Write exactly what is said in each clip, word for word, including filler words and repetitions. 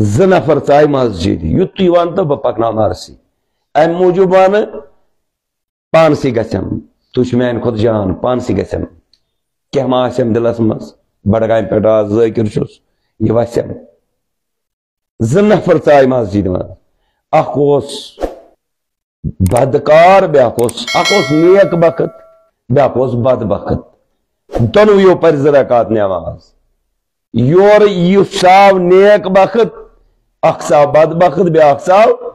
زٕ نفر ژایہِ مسجد، یُتُے وَن تہٕ بہٕ پکناو نرسٕے۔ اَمہِ موٗجوٗب وَنہٕ، پانسٕے گژھن، تُہۍ چھِو میانہِ کھۄتہٕ جان، پانسٕے گژھن۔ کینٛہہ ما آسٮ۪م دِلس منٛز، بڈگامہِ پٮ۪ٹھ آز ذٲکِر چھُس، یہِ وَسٮ۪م۔ زٕ نفر ژایہِ مسجد منٛز، اکھ اوس بدکار، بیٛاکھ اوس، اکھ اوس نیک بخت، بیٛاکھ اوس بدبخت۔ دۄنوٕیو پرِ زٕ رکعت نماز۔ یورٕ یُس ژاو نیک بخت، اکھ ژاو بدبخت، بیٛاکھ ژاو،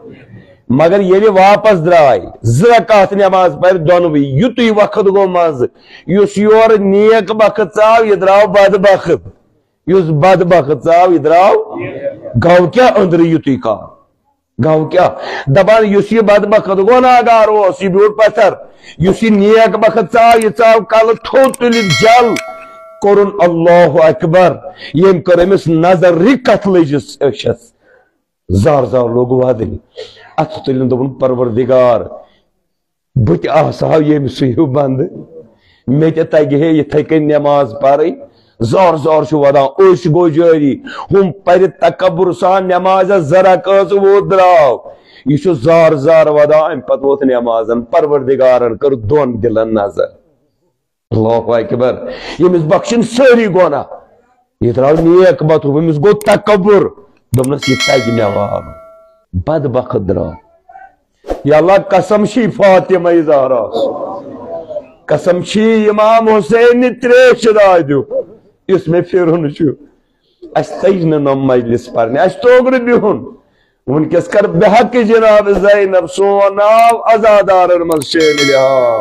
مگر ییٚلہِ واپس درٛاے، زٕ رکعت نماز پرِ دۄنوٕے، یُتُے وقت گوٚو منٛزٕ۔ یُس یورٕ نیک بخت ژاو، یہِ درٛاو بدبخت۔ یُس بدبخت ژاو، یہِ درٛاو، گوٚو کیٛاہ أنٛدرٕ یُتُے کانٛہہ؟ گوٚو کیٛاہ؟ دپان، یُس یہِ بدبخت گۄناہگار اوس، یہِ بیوٗٹھ پتھر۔ یُس یہِ نیک بخت ژاو، یہِ ژاو کلہٕ تھوٚد تُلِتھ جل۔ کوٚرُن اللہ اکبر۔ ییٚمۍ کٔر أمِس نظر، رِکتھ لٔجِس أچھس۔ زار زار لوٚگ وَدٕنۍ۔ اَتھٕ تُلِن، دوٚپُن، پروردگار، بہٕ تہِ آسہٕ ہا ییٚمہِ سُے ہیوٗ بندٕ۔ مےٚ تہِ تَگہِ ہے یِتھَے کٔنۍ نٮ۪ماز پَرٕنۍ۔ زار زار چھُ وَدان، أچھ گوٚو جٲری۔ ہُم پَرِ تکبر سان نٮ۪مازِ زٕ رکٲژ، ووت درٛاو۔ یہِ چھُ زار زار وَدان، اَمہِ پَتہٕ ووت نٮ۪مازَن۔ پروردگارَن کٔر دۄن دِلَن نظر۔ اللہ اکبر۔ ییٚمِس بخشن سٲری گۄناہ۔ یہِ درٛاو نیک بخت، أمِس گوٚو تکبر۔ دوٚپنَس، یہِ تَگہِ مےٚ والُن۔ بدبخت درٛاو۔ یا اللہ، قسم چھی فاطمہ زہرا۔ قسم چھی امام حسین نہِ تریش دادیُک، یُس مےٚ پھِرُن چھُ۔ اَسہِ تٔج نہٕ نۄم مجلس پرنہِ، اَسہِ توٚگ نہٕ بِہُن۔ وٕنکیٚس کر بحق جناب زینب سون ناو عزادارن منٛز شٲمِل۔ آ۔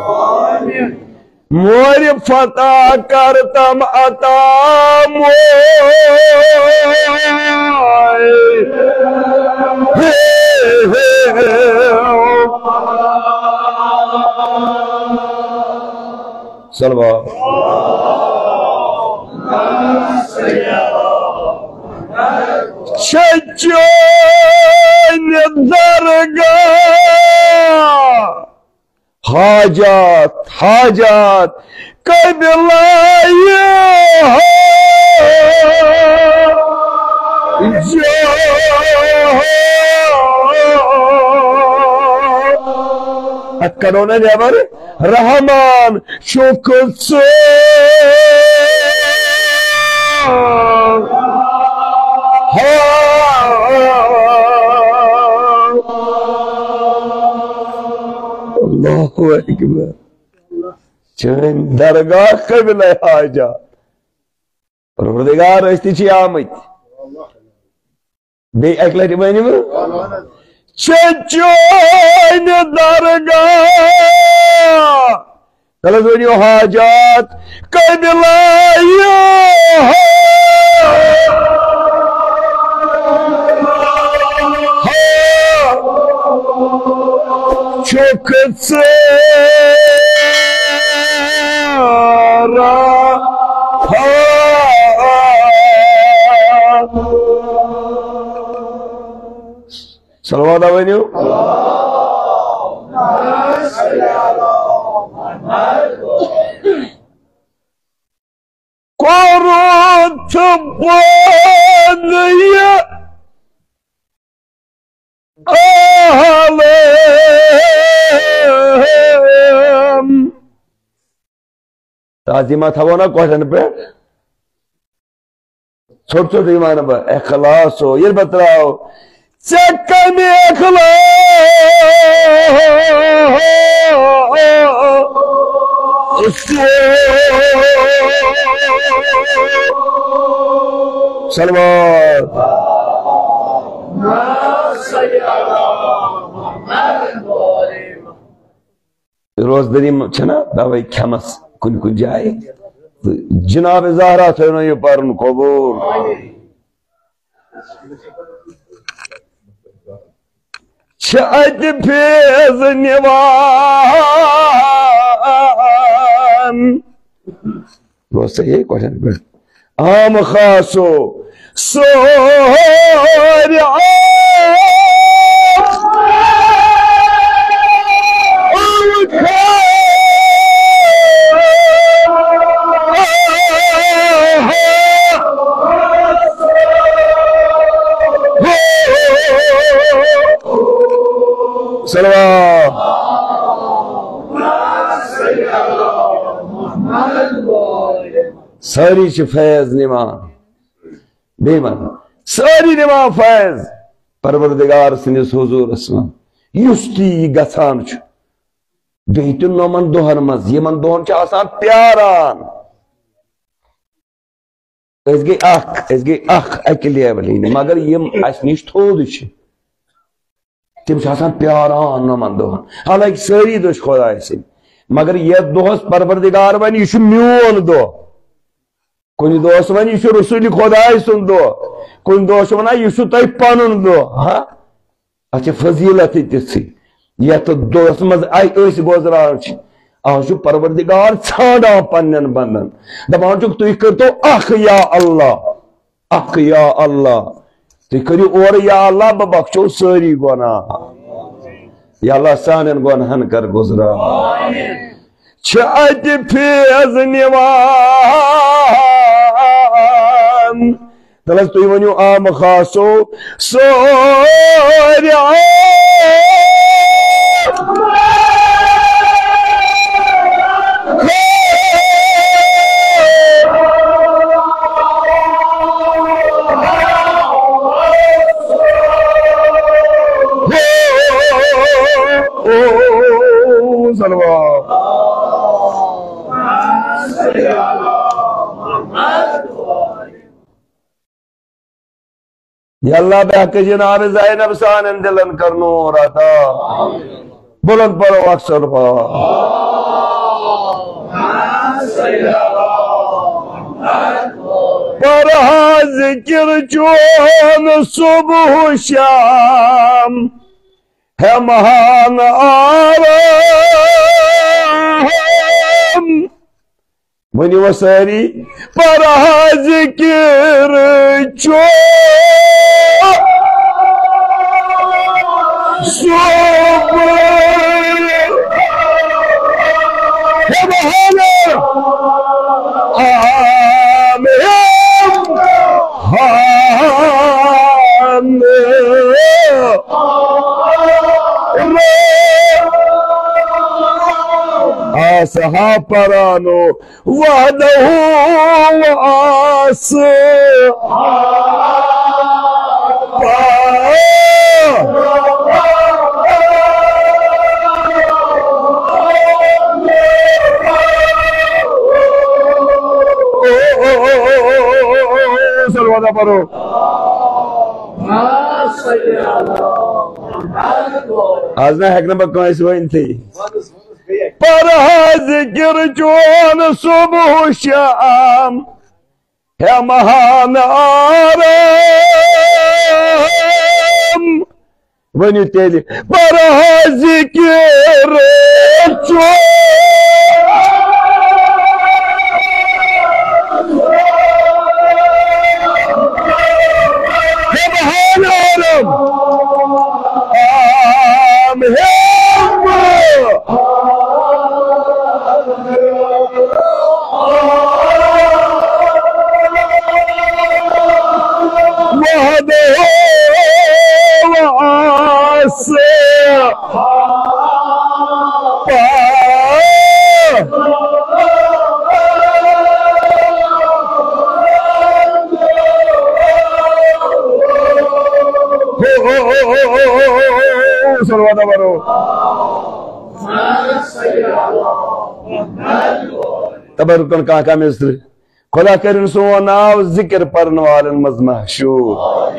مورِ فتح کر تم عطا مو۔ صلوات۔ چھے چٲنۍ درگاہ حاجات، حاجات قبلہ۔ اتھ کڑو نا نیبر۔ رحمان چھُکھ ژٕ۔ اللہ اکبر۔ چٲنۍ درگاہ قبلہ حاجات۔ پروردگار، أسۍ تہِ چھِ آمٕتۍ۔ بیٚیہِ اَکہِ لَٹہِ ؤنِو۔ چھِ چٲنۍ درگاہ۔ تَلہٕ حظ ؤنِو حاجات قبلہ۔ چھُکھ ژٕ را۔ صلوات ؤنِو۔ کوٚرُتھ پٲدٕ یہِ عالم۔ تعظیمہ تھاوو نا کۄٹھٮ۪ن پٮ۪ٹھ۔ ژھوٚٹ ژھوٚٹٕے وَنہٕ بہٕ، اخلاص ہو، ییٚلہِ بہٕ ترٛاو، ژےٚ کَمہِ اخلاص؟ صلوات۔ روزدٔری منٛز چھَنا دَوَے کھٮ۪مَس کُنہِ کُنہِ جایہِ۔ تہٕ جناب زہرا تھٲونو یہِ پَرُن قبوٗل۔ چھِ اَتہِ فیض نِوان۔ بہٕ اوسُس یِتھَے پٲٹھۍ۔ عام خاصو سورِ عام۔ صلوات۔ سٲری چھِ فیض نِوان۔ بیٚیہِ وَن، سٲری نِوان فیض پروردگار سٕنٛدِس حضوٗرس منٛز۔ یُس تہِ یہِ گژھان چھُ، بیٚیہِ تہِ نومن دۄہن منٛز، یِمن دۄہن چھِ آسان پیاران۔ أسۍ گٔے اکھ، أسۍ گٔے اکھ اکہِ لیولہِ ہٕنٛدۍ، مگر یِم اَسہِ نِش تھوٚد چھِ، تِم چھِ آسان پیاران یِمن دۄہن۔ حالانکہِ سٲری دۄہ چھِ خۄداے سٕنٛدۍ، مگر یتھ دۄہس پروردگار ونہِ، یہِ چھُ میون دۄہ۔ کُنہِ دۄہس ونہِ، یہِ چھُ رسول خۄداے سُنٛد دۄہ۔ کُنہِ دۄہ چھُ ونان، یہِ چھُ تۄہہِ پنُن دۄہ۔ ہا؟ اتھ چھِ فضیلت تہِ تِژھٕے۔ یتھ دۄہس منٛز اَ-، أسۍ گُزران چھِ، آز چھُ پروردگار ژھانڈان پننٮ۪ن بندن، دپان چھُکھ، "تُہۍ کٔرتو اکھ یا اللہ، اکھ یا اللہ، تُہۍ کٔرِو اورٕ یا اللہ، بہٕ بخشو سٲری گۄناہ۔" یا اللہ، سانٮ۪ن گۄناہن کر گُزران۔ چھِ اتہِ فیض نِوان۔ تَلہٕ حظ تُہۍ ؤنِو عام خاصو سورِ عام۔ صلوات۔ یا اللہ، بحق جناب زینب سانن دلن کر نور عطا۔ بلند پرو اکثر پا۔ پر ذکر چون صبح و شام، ہے مہان آرام۔ ؤنِو وۄنۍ سٲری، پر ذکر چون صبح۔ ہے مہان آرام۔ ہان آسہا پرانو وحدہ آس۔ صلوات پرو۔ آز نہ ہیٚکہٕ نہٕ بہٕ کٲنٛسہِ ؤنتھٕے۔ پر ذکر چون صبح و شام، ہے مہان آرام۔ ؤنِو تیٚلہِ، پر ذکر چون۔ ہے مہان آرام۔ آم ہے۔ وحدہ و آس۔ پا۔ صلوات پرو۔ تبرکن کانٛہہ کانٛہہ مصرِ۔ خدا کٔرِن سون ناو ذکر پرن والن منٛز مشہوٗر۔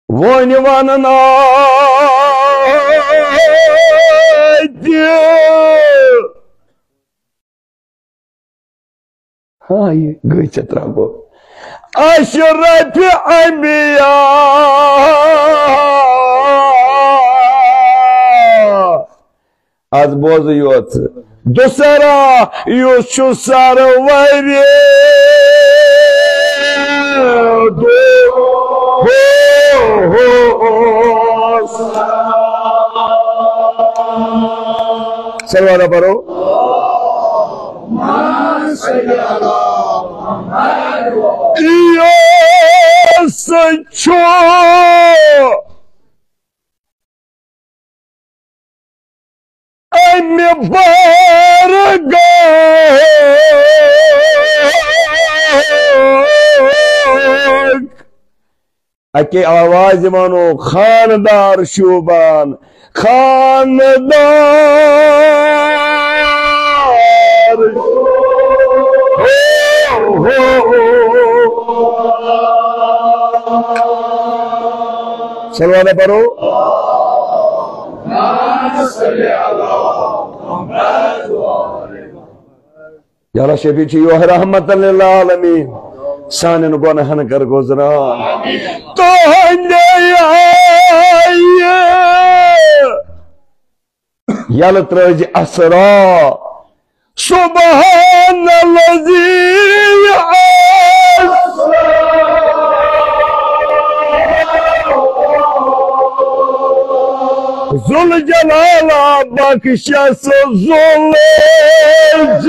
وۄنۍ وَنن اتہِ۔ ہاے، گٔے ژےٚ ترٛاوو۔ اشرف انبیاء۔ از بوزٕ یوت۔ دُسرا یُس چھُ سرورِ دُ-، ہو، ہو، ہو۔ صلوات پرو۔ یُس چھُ امہِ بارگاہ۔ اکے آواز ونو، خاندار شوبان، خاندار۔ صلوات پرو۔ یا اللہ، شفیع چھُ یوہے رحمت للعالمین، سانٮ۪ن گۄناہن کر گُزران۔ تُہنٛدے آیہِ یلہٕ ترٲوزِ اسرا۔ سبحان الذی اسرا۔ ذوالجلال بخشس ذوالجلال۔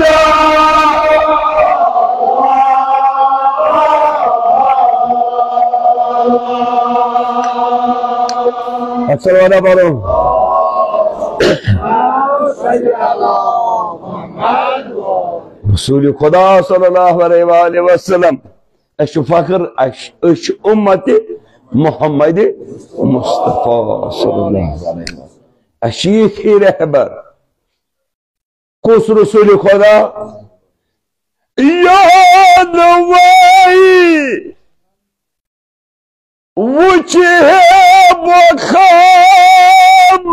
اکثر والا پرو۔ رسول خدا صلی اللہ علیہ وآلہ وسلم۔ اسہِ چھُ فخر، اسہِ، أسۍ چھِ امت محمد مصطفیٰ صلی اللہ علیہ وسلم۔ اسہِ چھِ یِتھۍ رہبر۔ کُس رسول خدا؟ یاد وٲے وُچھِ ہے بہٕ خواب۔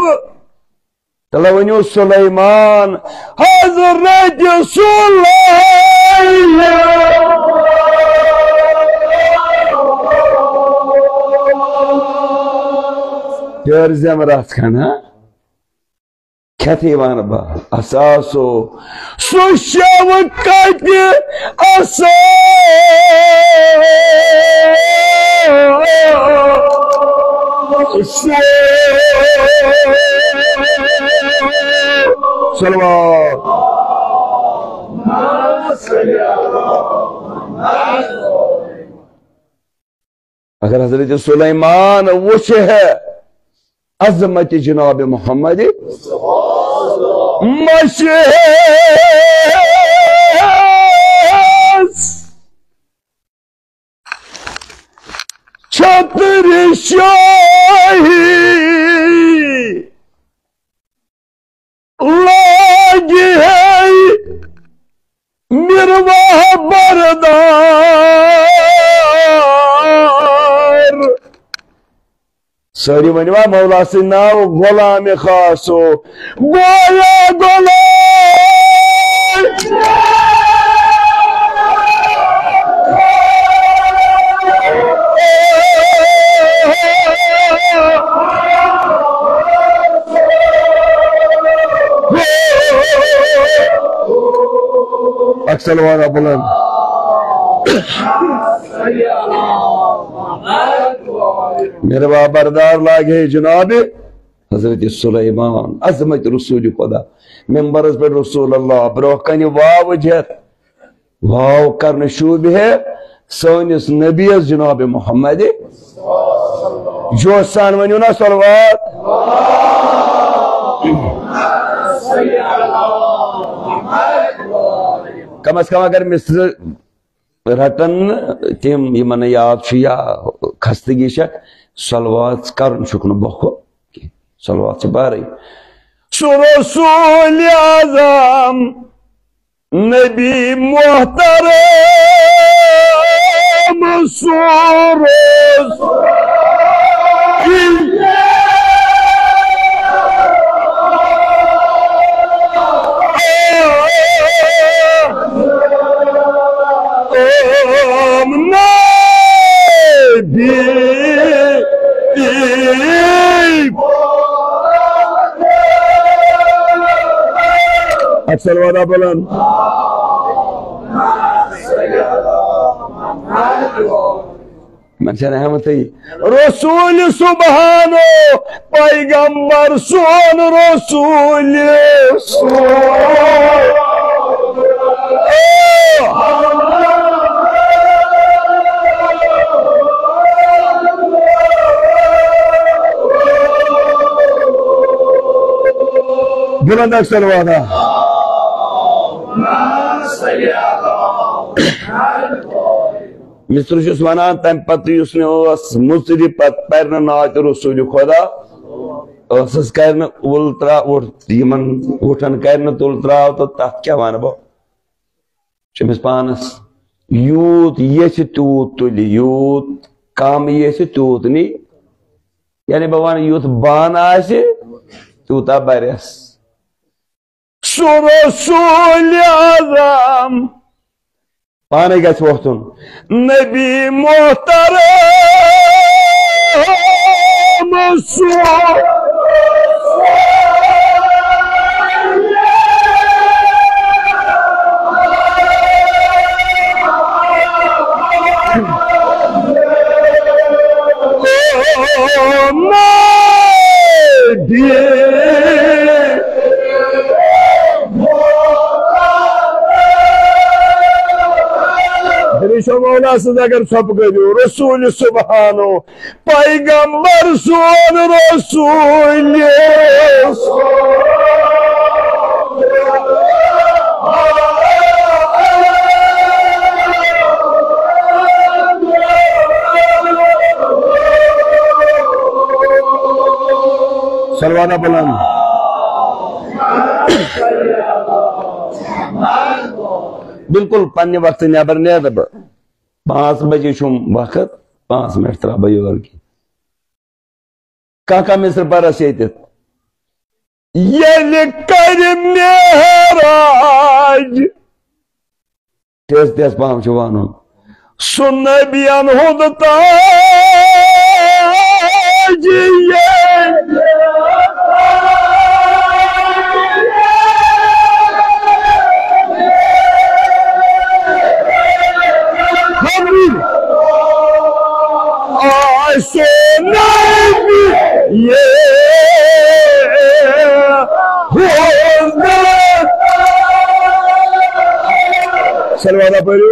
تَلہٕ ؤنِو سلیمان، حضرت سلیمان۔ پیٲرۍ زٮ۪مہٕ رَژھ کھنٛڈ، ہا؟ کھٮ۪تھٕے وَنہٕ بہٕ، اَسا سُہ، سُہ شَو کَتہِ اَسا سُہ۔ صلوات۔ اگر حضرت سلیمان وُچھِ ہے عظمت جناب محمد مشہس چھتر شاہی لاگہِ ہے مرواہ بردار۔ سٲری ؤنِو ہا مولا سٕنٛدۍ ناو، غلام خاصو، گویا غلام۔ اکثر والا بلند۔ میرے بابردار لاگے جناب حضرت سلیمان، عظمت رسول خدا۔ ممبرس پہ رسول اللہ، برو کنی واو جت۔ واو کرنہٕ شوٗبہِ ہے سٲنِس نبیَس جناب محمد۔ جوش سان ؤنِو نا صلوات۔ کم از کم اگر مصرٕ رٹن نہٕ تِم یِمن نہٕ یاد چھُ یا خستگی چھےٚ، صلوات کرُن چھُکھ نہٕ بۄکھٕ کینٛہہ۔ صلوات چھِ بارٕے۔ سُہ رسول اعظم نبی محترم سورس۔ اکثر والا بلند۔ من چھا رحمت ہے۔ رسول سبحانو، پیغمبر سون رسول۔ بلند اکھ صلوات۔ مصر چھُس ونان، تمہِ پتہٕ یُس مےٚ اوس مُژرِ پتہٕ پرِ نہٕ نعتِ رسول خدا، ٲسس کرِ نہٕ اُل ترا-، اوٚٹھ، یِمن اوٚٹھن کرِ نہٕ تُل تراو، تہٕ تتھ کیٛاہ ونہٕ بہٕ؟ چھُ أمِس پانس یوٗت ییٚژھِ تیوٗت تُلہِ، یوٗت کم ییٚژھِ تیوٗت نی۔ یعنی بہٕ ونہٕ، یُتھ بان آسہِ، تیوٗتاہ برٮ۪س۔ سُہ رسول اعظم پانے گژھِ وۄتھُن۔ نبی محترم سُہ دٔپِو شو مولا سٕنٛز اگر ژھۄپہٕ کٔرِو، رسول سبحانو، پیغمبر سون رسول۔ صلوات بلند۔ بالکل پننہِ وقتہٕ نٮ۪بر نیرٕ بہٕ۔ پانٛژھ بجے چھُم وقت، پانٛژھ منٹ ترٛاوٕ بہٕ یورٕ کینٛہہ۔ کانٛہہ کانٛہہ مصرٕ پرس ییٚتٮ۪تھ۔ ییٚلہِ کرِ معراج، تیز تیز پہم چھُ ونُن۔ سُہ نبین ہُنٛد تاج ییٚلہِ۔ آسہِ نبی یہِ ہُنٛد۔ صلوات پٔرِو۔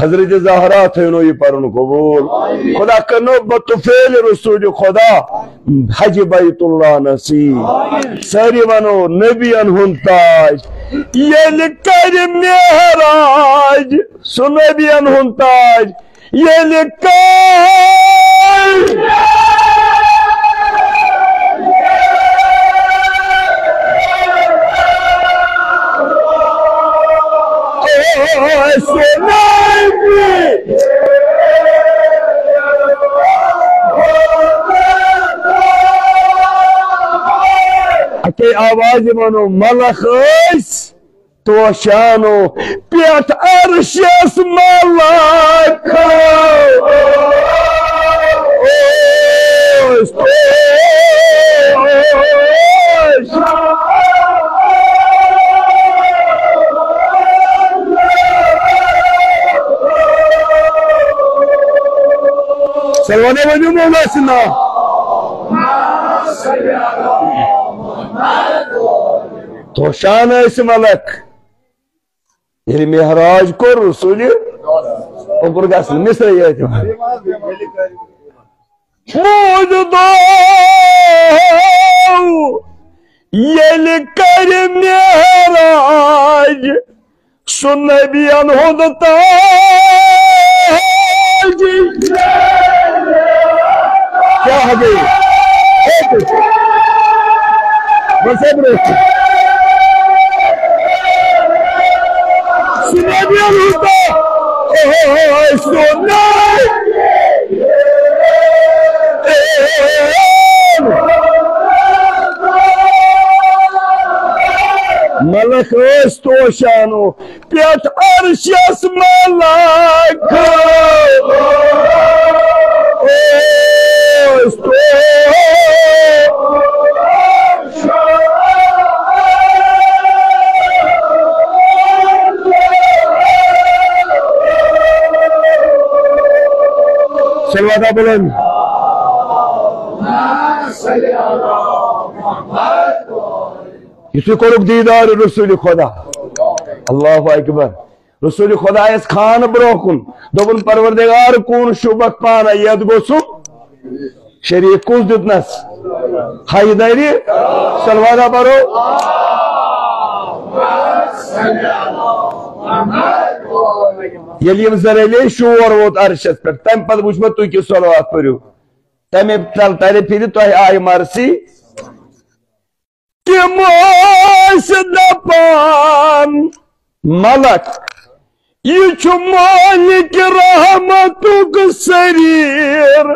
حضرت زہرا تھٲینو یہِ پرُن قبول۔ خدا کرنو بہ طفیل رسول خدا حج بیت اللہ نصیب۔ سٲری ونو نبین ہُنٛد تاج۔ ییٚلہِ کرِ معراج سُہ نبین ہُنٛد تاج۔ ییٚلہِ کانٛہہ آسہِ نبی۔ اَکے آوازِ وَنو، ملک ٲسۍ توشانو پٮ۪ٹھ عرشس ملک۔ اوس توش۔ سلوانہ ؤنِو مولا سٕنٛدِ ناو۔ توشان ٲسۍ ملک۔ ییٚلہِ معراج کوٚر رسولِ، اوٚکُن گژھِ نہٕ مصرے یٲتۍ وَنان۔ موٗجوٗدو ییٚلہِ کرِ معراج، سُہ نبین ہُنٛد تاج۔ کیٛاہ گٔے؟ ہے، بس ہے برٛونٛہہ کُن۔ سُہ نبین ہُنٛد تاج۔ اوے، سُہ نبی۔ ملک ٲسۍ توشانو پٮ۪ٹھ عرشس ملک۔ اوس تو۔ صلوات بلند۔ یُتھُے کوٚرُکھ دیٖدار رسول خدا۔ اللہ اکبر۔ رسول خدایس خان برونٛہہ کُن۔ دوٚپُن، پروردگار، کُن شوٗبکھ پانہ، یتھ گوٚژھُم۔ شریک کُس دیُتنس؟ حیدری۔ صلوات پرو۔ ییٚلہِ یِم زن علی شور ووت عرشس پٮ۪ٹھ، تمہِ پتہٕ وُچھ مےٚ تُہۍ کِژھ صلوات پٔرِو۔ تمہِ تل ترِ پھِرِ تۄہہِ آیہِ مرثی۔ تِم ٲسۍ دپان، ملک، یہِ چھُ مالک رحمتُک سریر،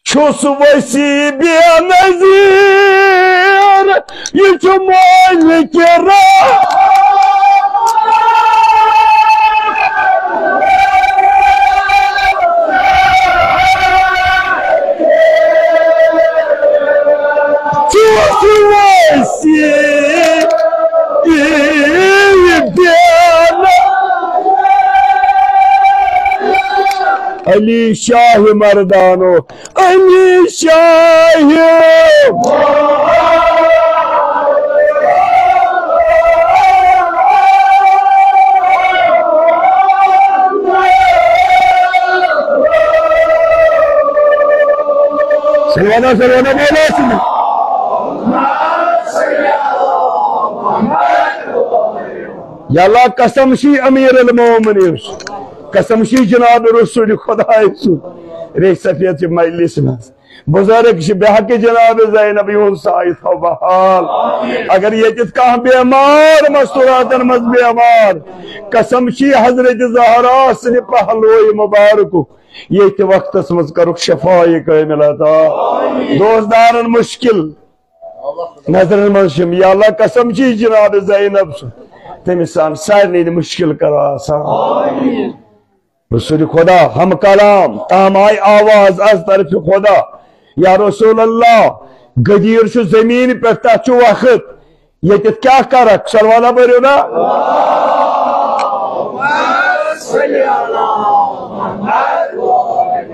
چھُس وسیع بے نظیر، یہِ چھُ مالک رحمت۔ چھُس وسیع بے نظیر۔ علی شاہ مردانو، علی شاہ۔ سلوانا، سلوانا، مولا سن۔ یا اللہ، قسم چھی امیر المومنین، قسم چھی جناب رسول خدائے سُنٛد، ریٚہہ سفید چہِ مجلس منٛز۔ بزرگ چھِ بے حق جناب زینب یِہُنٛد سایہِ تھاو بحال۔ اگر ییٚتٮ۪تھ کانٛہہ بیمار، مستوراتن منٛز بیمار، قسم چھی حضرت زہرا سٕنٛدِ پہلوے مبارکُک، ییٚتھۍ وقتس منٛز کرُکھ شفایہِ کامل عطا۔ دوستدارن مشکل نظرن منٛز چھِم، یا اللہ قسم چھی جناب زینب سُنٛد، تٔمِس سان سارنٕے مشکل کرو آسان۔ رسول خدا ہم کلام، تام آئی آواز از طرف خدا، یا رسول اللہ، غدیر چھُ زمین پہ، تتھ چھُ وقت، ییٚتٮ۪تھ کیٛاہ کرکھ؟ صلوات پٔرِو نا۔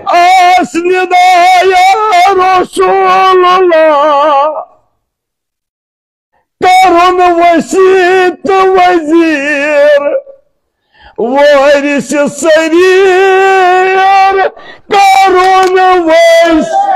آس ندا یا رسول اللہ، کرُن وسیع تہٕ وزیر، وارث سریر کرُن وسیع۔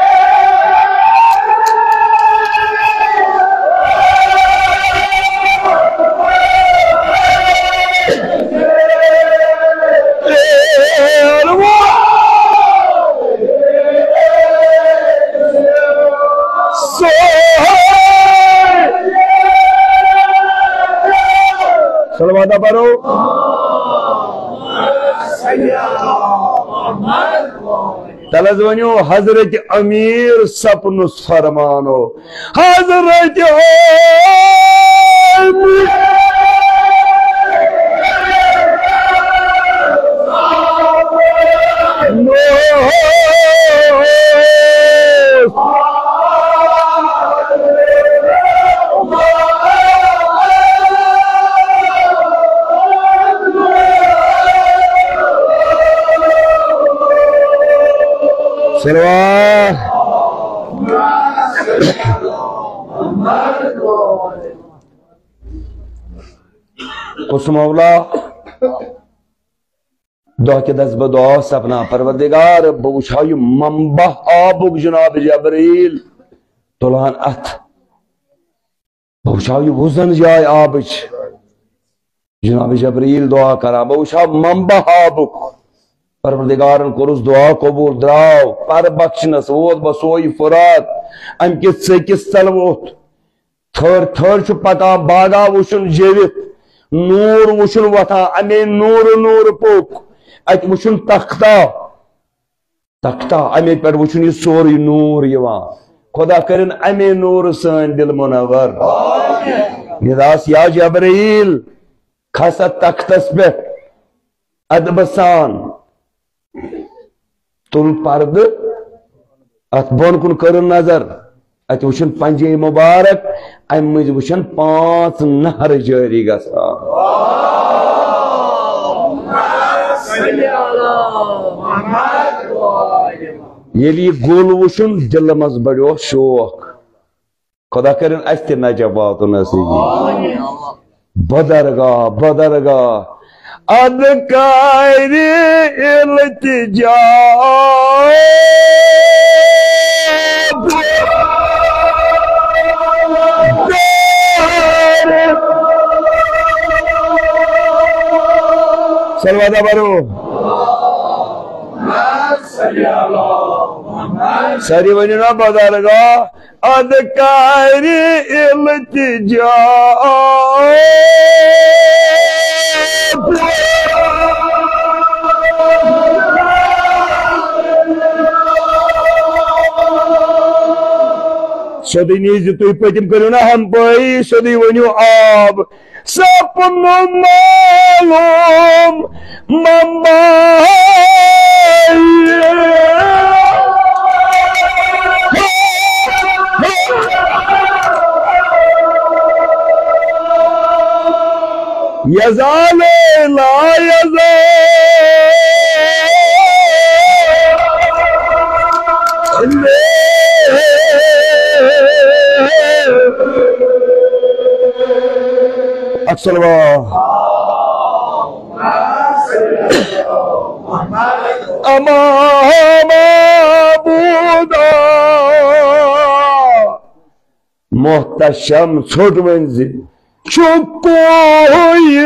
صلوات پرو۔ تلہ حظ ؤنِو، حضرت امیر سپنس فرمانو۔ حضرت امیر۔ صلوات۔ کُس مولا؟ دۄہ کہِ دَس بہٕ دعا سپنا، پروردگار، بہٕ وٕچھِ ہا یہِ منبع آبُک جناب جبرائیل تُلان اَتھ۔ بہٕ وٕچھِ ہا یہِ وُزن جاے آبٕچ۔ جناب جبرائیل دعا کران، بہٕ وٕچھِ ہا منبع آبُک۔ پروردگارن کوٚرُس دعا قبوٗل، درٛاو پَرٕ بخشنس، ووت بہٕ سوے فرات، اَمہِ کِس ژٔکِس تل ووٚتھ۔ تھٔر تھٔر چھُ پکان، باغا وُچھُن جیوِتھ، نوٗر وُچھُن وۄتھان، اَمے نوٗرٕ نوٗرٕ پوٚک۔ اَتہِ وُچھُن تختہ، تختہ، اَمے پٮ۪ٹھ وُچھُن یہِ سورُے نوٗر یِوان۔ خدا کٔرِن اَمے نوٗرٕ سٲنۍ دِل منور۔ نداس یا جبرائیل، کھس اَتھ تختس پٮ۪ٹھ۔ ادبہٕ سان تُل پردٕ، اتھ بۄن کُن کٔرٕن نظر، اتہِ وٕچھُن پنجے مبارک، امہِ مٔنٛزۍ وٕچھن پانٛژھ نہرٕ جٲری گژھان۔ ییٚلہِ یہِ گُل وٕچھُن، دِلہٕ منٛز بڑیو شوق۔ خدا کٔرِن اَسہِ تہِ نجف واتُن نصیٖب۔ بدرگاہ، بدرگاہ، اَدٕ کَرِ التجا۔ صلوات برو۔ ساری ونیو نا بزرگا، اذکار التجا۔ سیوٚدُے نیٖرزِ تُہۍ پٔتِم، کٔرِو نا ہمپٲیی، سیوٚدُے ؤنِو آب۔ سپنُم معلوم ممبئی۔ یزال لا یزال۔ اکثر اما معبودا۔ محتشم ژھوٚٹ ؤنۍ زِ چھُ کویہِ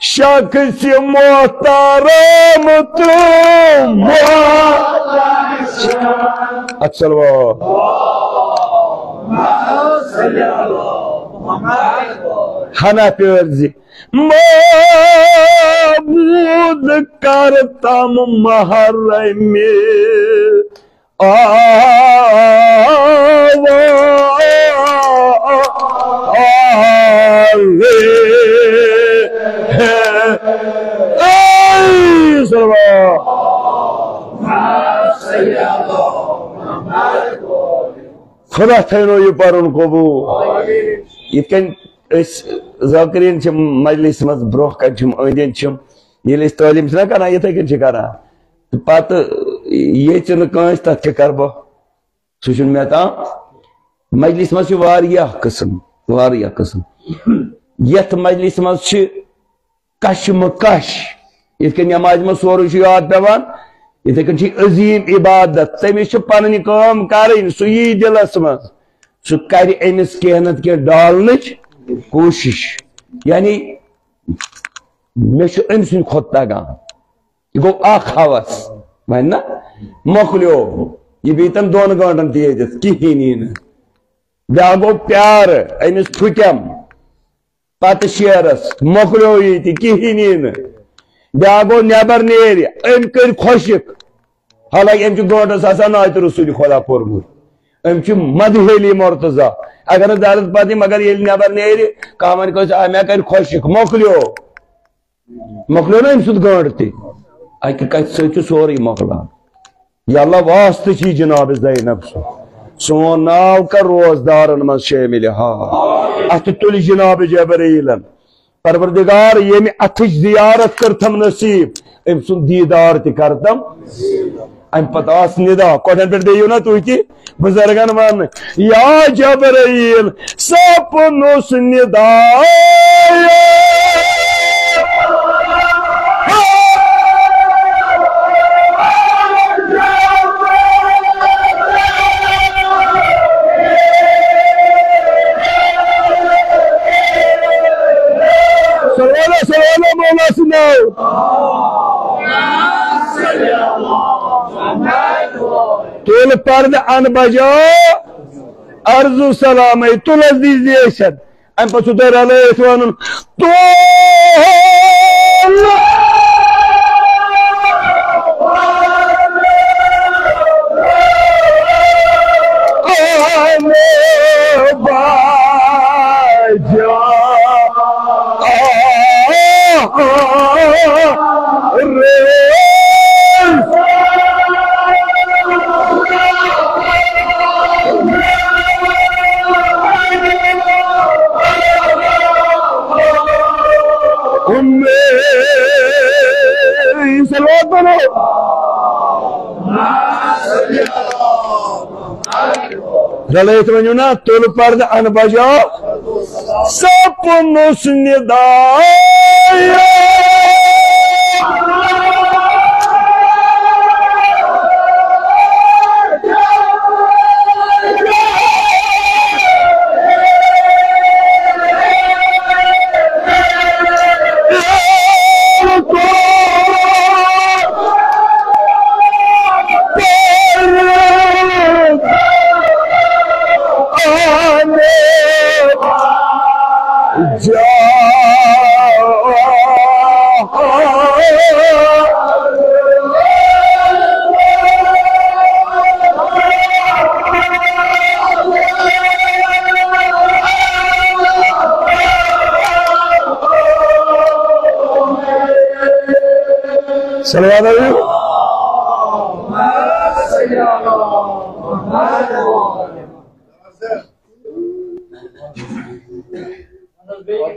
شخص محترم تہٕ محتشم۔ اکثر ہنا پیٲرۍ زِ معبود کر تم محرم آوا۔ اے سلام۔ خدا تھٲینو یہِ پَرُن قبوٗل۔ یِتھ کٔنۍ أسۍ ذاکرین چھِ مجلس منٛز برونٛہہ کنہِ چھِم، أنٛدۍ أنٛدۍ چھِم، ییٚلہِ أسۍ تعلیٖم چھِنہ کران، یِتھے کٔنۍ چھِ کران۔ تہٕ پتہٕ ییٚژِ نہٕ کٲنٛسہِ، تتھ کیٛاہ کرٕ بہٕ؟ سُہ چھُنہٕ مےٚ تام۔ مجلس منٛز چھِ واریاہ قٕسم، واریاہ قٕسم۔ یتھ مجلس منٛز چھِ کشمکش، یِتھ کٔنۍ نمازِ منٛز سورُے چھُ یاد پٮ۪وان، یِتھے کٔنۍ چھِ عظیٖم عبادت۔ تٔمِس چھِ پنٕنۍ کٲم کرٕنۍ، سُہ یی دِلس منٛز، سُہ کرِ أمِس کینٛہہ نتہٕ کینٛہہ ڈالنٕچ کوٗشش۔ یعنی مےٚ چھُ أمۍ سٕنٛدِ کھۄتہٕ تگان۔ یہِ گوٚو اکھ ہوس۔ وۄنۍ نہ مۄکلیو، یہِ بیٚیہِ تَن دۄن گٲنٛٹن تہِ ییٚتٮ۪تھ کِہیٖنۍ یی نہٕ۔ بیٛاکھ گوٚو پیارٕ، أمِس پھُٹٮ۪م۔ پتہٕ شیرس مۄکلیو یہِ تہِ، کِہیٖنۍ یی نہٕ۔ بیٛاکھ گوٚو نٮ۪بر نیرِ، أمۍ کٔرۍ خۄشِک۔ حالانکہ أمۍ چھُ گٲنٛٹس آسان نعتِ رسول خدا پوٚرمُت۔ أمۍ چھُ مدحِ علی مرتضی۔ اگر نہٕ درس پتہٕ یی، مگر ییٚلہِ نٮ۪بر نیرِ، کانٛہہ وَنہِ کٲنٛسہِ، "آ، مےٚ کَرِ خۄشِک"، مۄکلیو۔ مۄکلیو نا أمۍ سُنٛد گٲنٛٹہٕ تہِ؟ اَکہِ کَتھِ سۭتۍ چھُ سورُے مۄکلان۔ یا اللہ واسطہٕ چھِ جناب زینب سُنٛد۔ سون ناو کر روزدارن منٛز شٲمِل ہا۔ اَتھٕ تُلہِ جناب جبرائیلن۔ پروردگار، ییٚمہِ اَتھٕچ زیارت کٔرتھم نصیب، أمۍ سُنٛد دیٖدار تہِ کَرتم۔ اَمہِ پتہٕ آس نِدا، کۄٹھٮ۪ن پٮ۪ٹھ بیٚہِو نا تُہۍ تہِ، بُزرگن وَن، یا جبرائیل، سپنُس نِدا۔ سلام، سلام، مولا سنو۔ تُل پردٕ اَن بجا، عرض و سلامے تُلس دیٖزِ أسٮ۪ن۔ اَمہِ پتہٕ چھُ تۄہہِ رلٲیِتھ وَنُن، تول۔ اَن بجا۔ رلٲیِتھ ؤنِو نا، تُل پردٕ اَن بجا۔ سپنُس نِدا۔ صلوات علیہ۔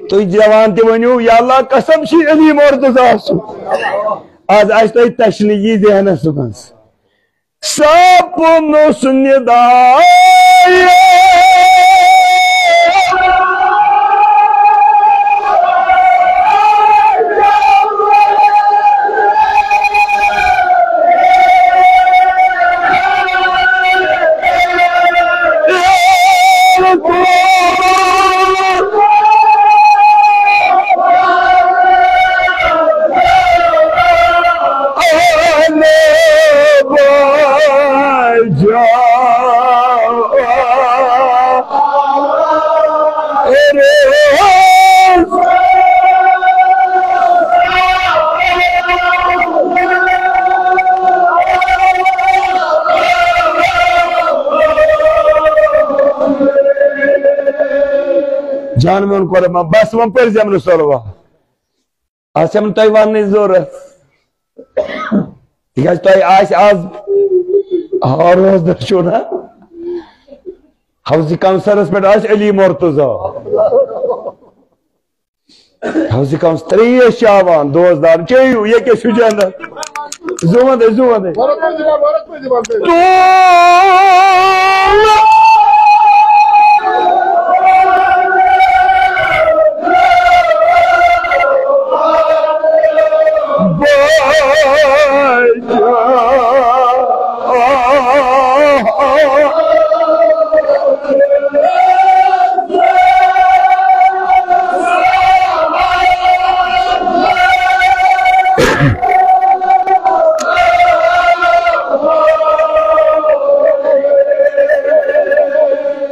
تُہۍ جوان تہِ ؤنِو، یا اللہ قسم چھِ علی مرتضی سُنٛد۔ آز آسہِ تۄہہِ تشنگی ذہنس منٛز۔ سپنُس ندایہِ۔ جان میون قۄربان، بس وۄنۍ پٔرۍ زٮ۪م نہٕ صلوات۔ آز چھَم نہٕ تۄہہِ وَننٕچ ضروٗرت، تِکیٛازِ تۄہہِ آسہِ آز، آ، روزدر چھُو نا، حوض کوثرس پٮ۪ٹھ آسہِ علی مرتضی۔ حوض کوثر ترٛیش چاوان، دوستدار، چیٚیِو، یہِ کیٛاہ چھُ جنت؟ زُوَن دے، زُوَن دے۔ تُل۔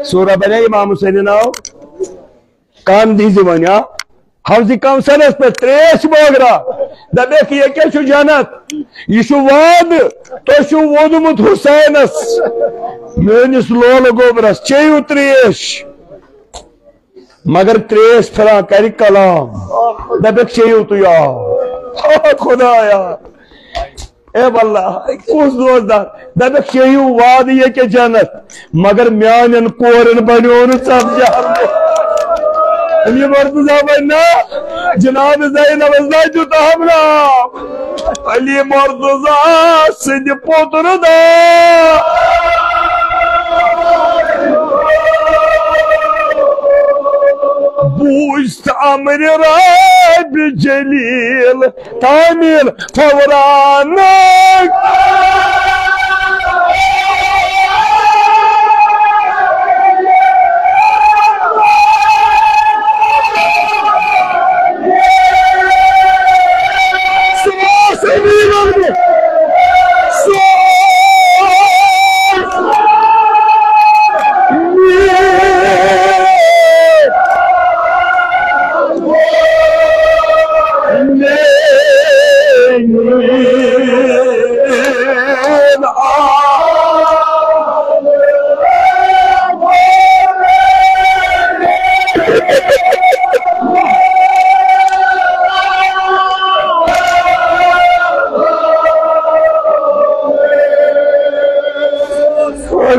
سورہ بنے امام حسین ناو۔ کان دیٖزِ وۄنۍ، آ؟ حوضِ کوثرس پٮ۪ٹھ ترٛیش بٲگرا۔ دَپٮ۪کھ، یہِ کیٛاہ چھُ جنت؟ یہِ چھُ وعدٕ۔ تۄہہِ چھُو ووٚنمُت حسینس، میٲنِس لولہٕ گوبرس، چیٚیِو ترٛیش۔ مگر ترٛیش پھِران کرِ کلام۔ دَپٮ۪کھ، چیٚیِو تُہۍ آب۔ آ خدایا۔ اے واللہ، کُس دوستدار؟ دَپٮ۪کھ، چیٚیِو وعدٕ ییٚکیٛاہ جنت، مگر میٛانٮ۪ن کورٮ۪ن بنیو نہٕ ژَتجی۔ علی مرتضی بنہِ نا، جناب زینبس نا دیُت ہم ناو۔ علی مرتضی سٕنٛدِ پوٚتُر دا۔ بوٗزتھ امرِ ربِ جلیل۔ تعمیل فورانک۔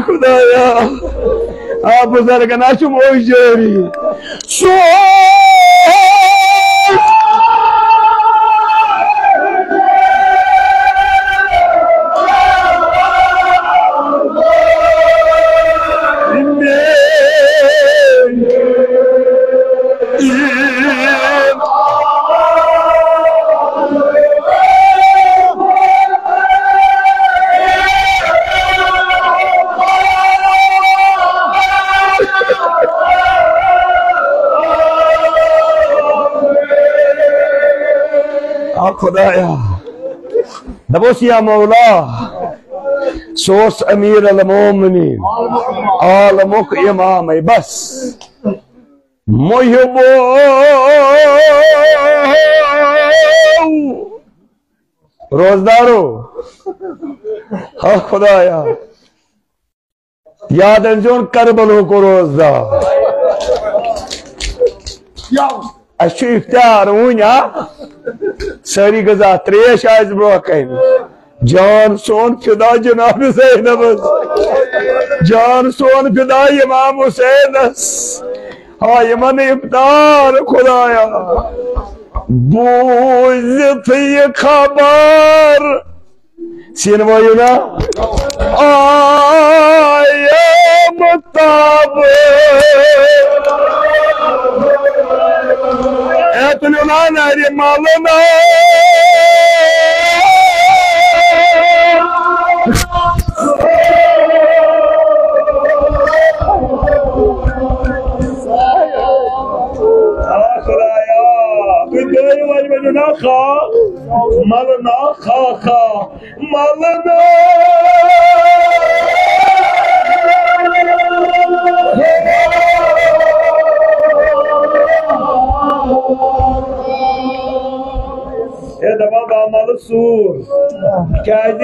خدایا، آ بزرگن، آ چھُم اوٚش جٲری۔ سُہ آ خدایا، دپوس یا مولا، سُہ اوس امیر المومنین، عالمُک امامے، بس۔ محبو، روزدارو، ہا خدایا، یاد أنزیون کربلہُک روزدار۔ اَسہِ چھُ افطار وُنہِ، آ؟ سٲری غذا ترٛیش آسہِ برونٛہہ کنہِ۔ جان سون فدا جناب زینبس، جان سون فدا امام حسینس۔ ہا یِمن افطار خدایا، بوٗزِتھ یہِ خبر۔ سیٖنہٕ وٲیِو نا؟ آیم تاب۔ اے تُلِو نا نرِ ملہٕ نا۔ آ خدایا، تُہۍ دٲیِو وۄنۍ ؤنِو نا خا، ملہٕ نا خا خا۔ ملنا۔ ہے دپان بہٕ ملہٕ سوٗر۔ کیٛازِ؟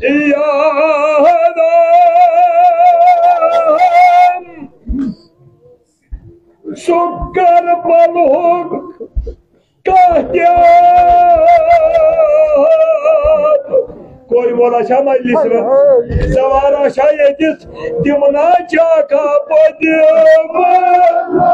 یارم سُہ کربلہُک کانٛہہ تہِ آب۔ کوئی وولا چھا مجلس منٛز؟ سوارا چھا ییٚتِس؟ دِمہٕ نا چاکھا بہٕ دِمہٕ۔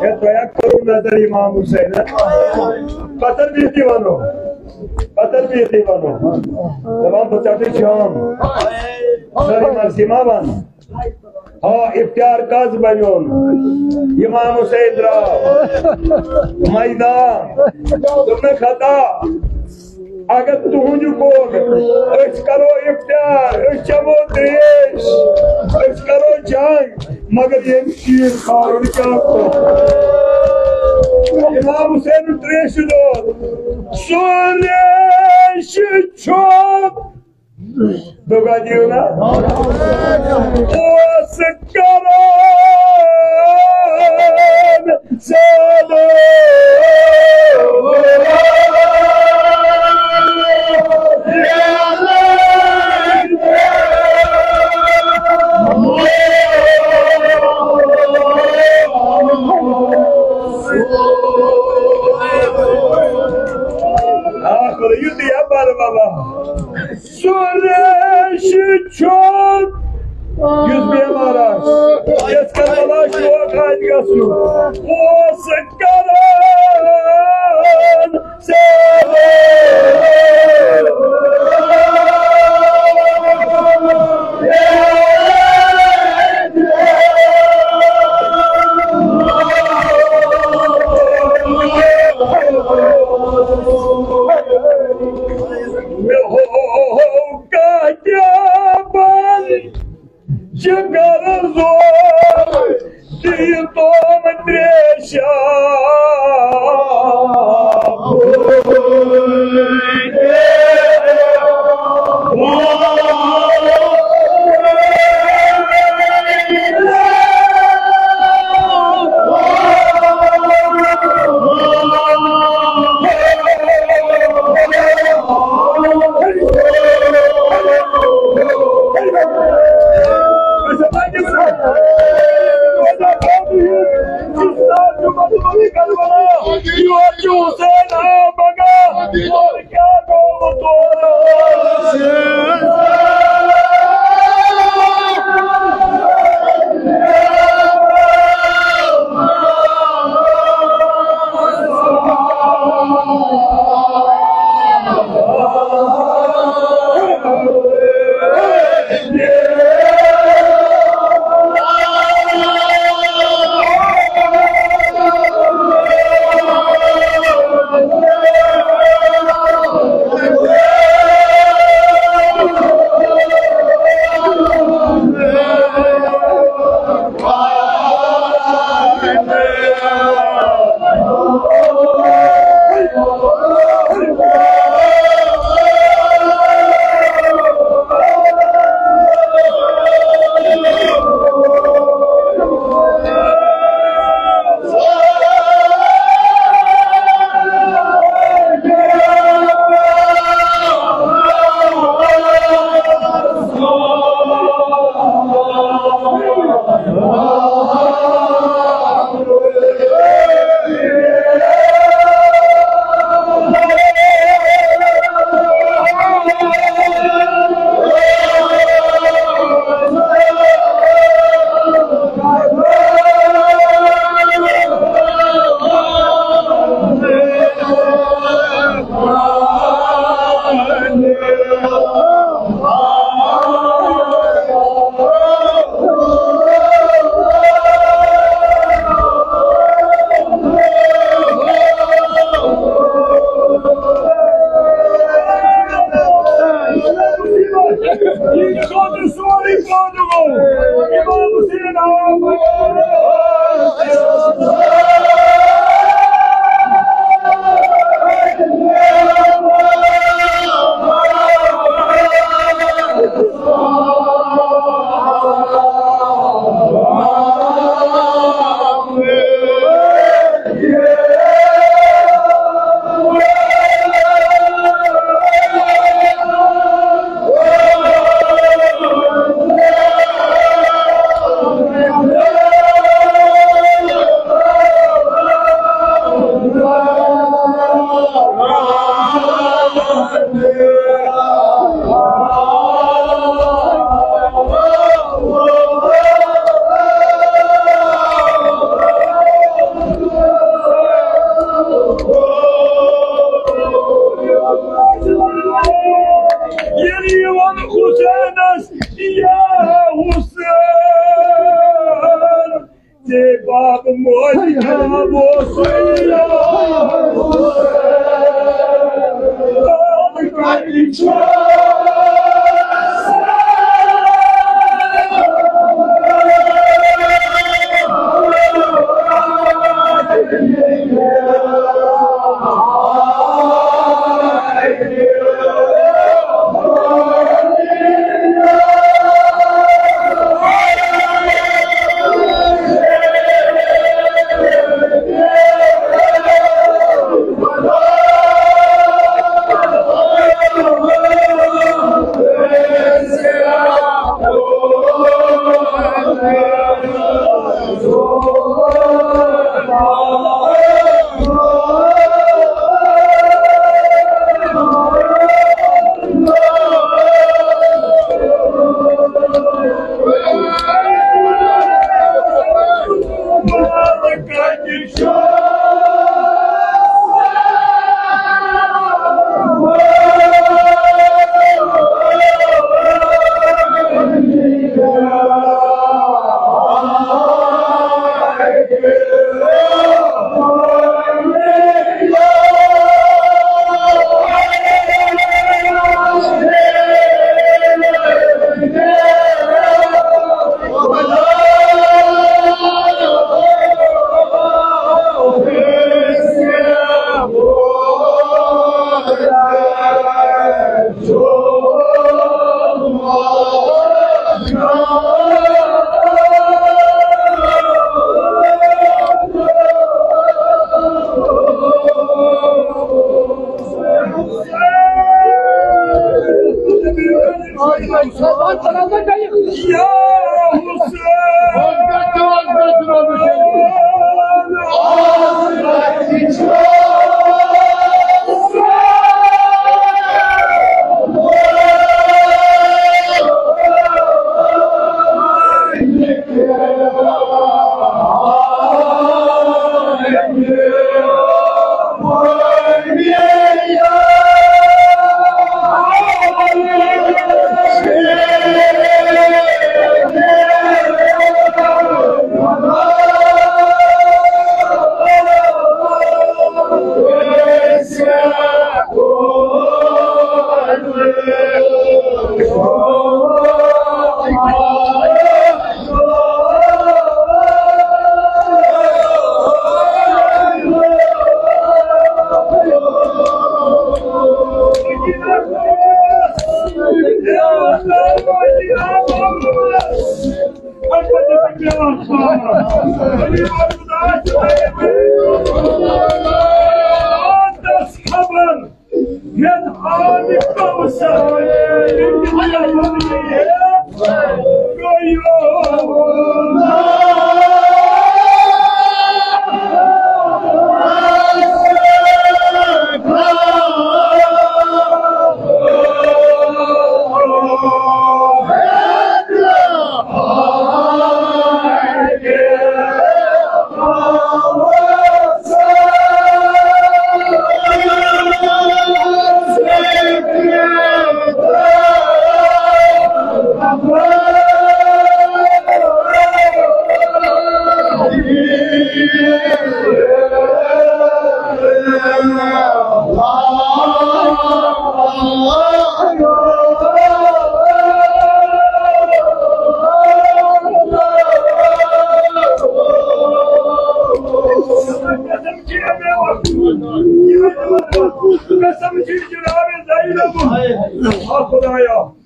ہے، تۄہہِ ہا کوٚروٕ نظر امام حسینس؟ پتھر بِہتھٕے ونو، پتھر بِہتھٕے ونو۔ دپان بہٕ ژٹہٕ جام، سٲری مرثی ما ون۔ آ، افطار کس بنیون؟ امام حسین درٛاو میدان۔ دوٚپنکھ، ہتا، اگر تُہنٛد یہِ کوٚر، أسۍ کرو افطار، أسۍ چمو ترٛیش، أسۍ کرو جنگ، مگر ییٚمۍ شیٖر کھارُن کیٛاہ کوٚر؟ امام حسین ترٛیشہِ دود، سُہ ریش چھُ دوٚپُن، دِیِو نا؟ اوس کران زیادٕ۔ آخر یُتُے ہا بَرٕ بَبا۔ سُہ ریشہِ چھُ یُس بیمار آسہِ، یَس کربلا شوق آسہِ گژھُن، اوس کران مےٚ ہو کانٛہہ تہِ بَنٛد۔ جگر زور دی تم تریشا۔ یہِ چھُ سورُے پانہٕ گوٚو۔ امام حسین آو۔ ییٚلہِ یِوان حُسینَس، یا حُسین، ژےٚ باب موج باب اوسُے، یا حُسین۔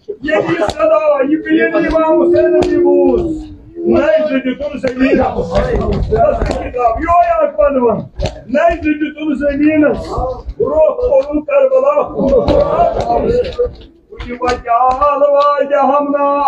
ییٚلہِ یہِ صدا، یہِ بیٖن امام حسینَن یہِ بوٗز، نَیہِ زٕ دیُتُن زٔمیٖنَس۔ تَس چھِ کِتاب، یِہوٚے اَکھ پَنہٕ وَن۔ نَیہِ زٕ دیُتُن زٔمیٖنَس۔ برٛونٛہہ کوٚرُن کربلا۔ یہِ وجال واجہ ہم نا۔